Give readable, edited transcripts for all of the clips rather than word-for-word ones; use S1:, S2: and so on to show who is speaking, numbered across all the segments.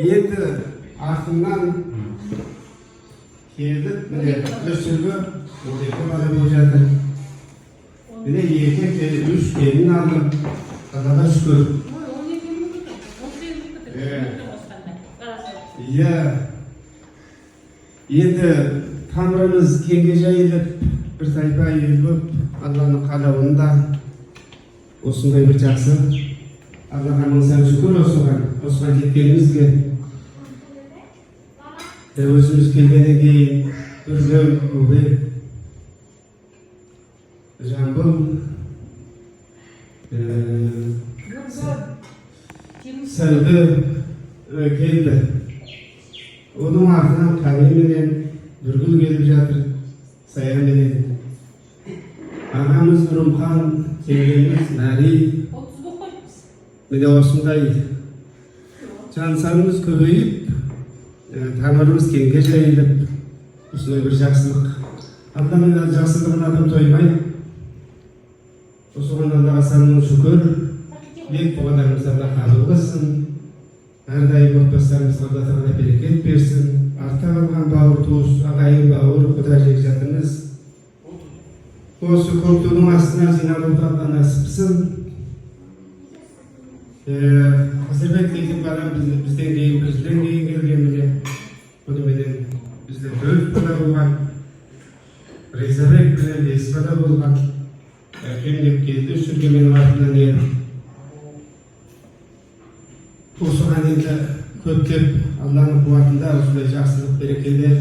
S1: Енді артымнан келдік, міне, үш 12 бала болып жатыр. Міне, екі келін, үш келін алдым, Аллаға шүкір.
S2: Ой, 12 мың екен, 18 мың екен. Қосқанда. Қарасы.
S1: Иә, енді тамырымыз кеңге жайылып, бір тайпа ел болып, Алланың қалауында осындай бір жақсы, Аллаға мың сан шүкір осыған жеткенімізге. Өзіміз келгеннен кейін Дүрлеу, Өбек, Жамбыл, Сәлді келді. Оның артынан Қали менен Нұргүл келіп жатыр, Саян менен ағамыз Нұрымхан, жеңгеміз Мәри.
S2: 30 болып қойыппыз.
S1: Міне, осындай жан санымыз көбейіп, тамырымыз кеңге жайылып, осындай бір жақсылық, Алланың жақсылығына адам тоймайды. Осыған Аллаға сан мың шүкір. Тілек дұғаларымызды Алла қабыл қылсын, әрдайым отбасыларымызға Алла Тағала берекет берсін. Артта қалған бауыр туыс, ағайын бауыр, құда жекжатымыз осы көк тудың астына жиналуды Алла нәсіп қылсын. Қызырбек дейтін балам бізден кейін, бір жылдан кейін келген. Міне, бұныменен бізде төрт бала болған, Ризабек менен бес бала болған. Әкем деп келді үш жерге менің артымнан еріп. Осыған енді көптеп Алланың қуатында осындай жақсылық, берекелер,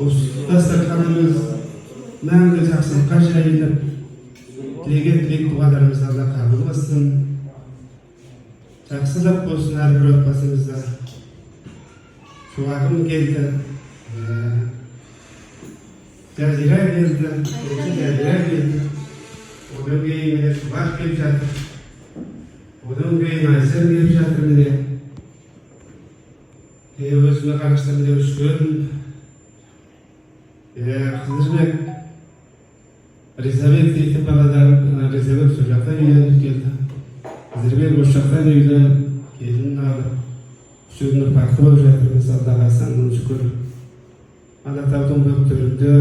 S1: осы дастарханымыз мәңгі жақсылыққа жайылып, тілеген тілек дұғаларымызды Алла қабыл қылсын, жақсылық болсын әрбір отбасымызда. Шуағым келді, Жазира келді, бірінші Жазира келді, одан кейін міне, Шуақ келіп жатыр, одан кейін Айсен келіп жатыр. Міне, өзіме қарасам, міне, үш келін, Қызырбек, Ризабек дейтін балаларым. Ризабек сол жақтан үйленіп келді, Қызырбек осы жақтан үйленіп, келін алып, үшеуінің ұрпақты болып жатырмыз, Аллаға сан мың шүкір. Алатаудың бөктерінде,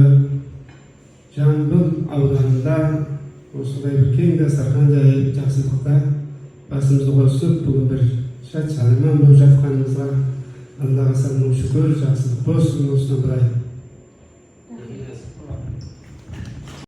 S1: Жамбыл ауданында осындай бір кең дастархан жайып, жақсылықта басымызды қосып, бүгін бір шат шадырман болып жатқанымызға Аллаға сан мың шүкір. Жақсылық болсын осыдан былай.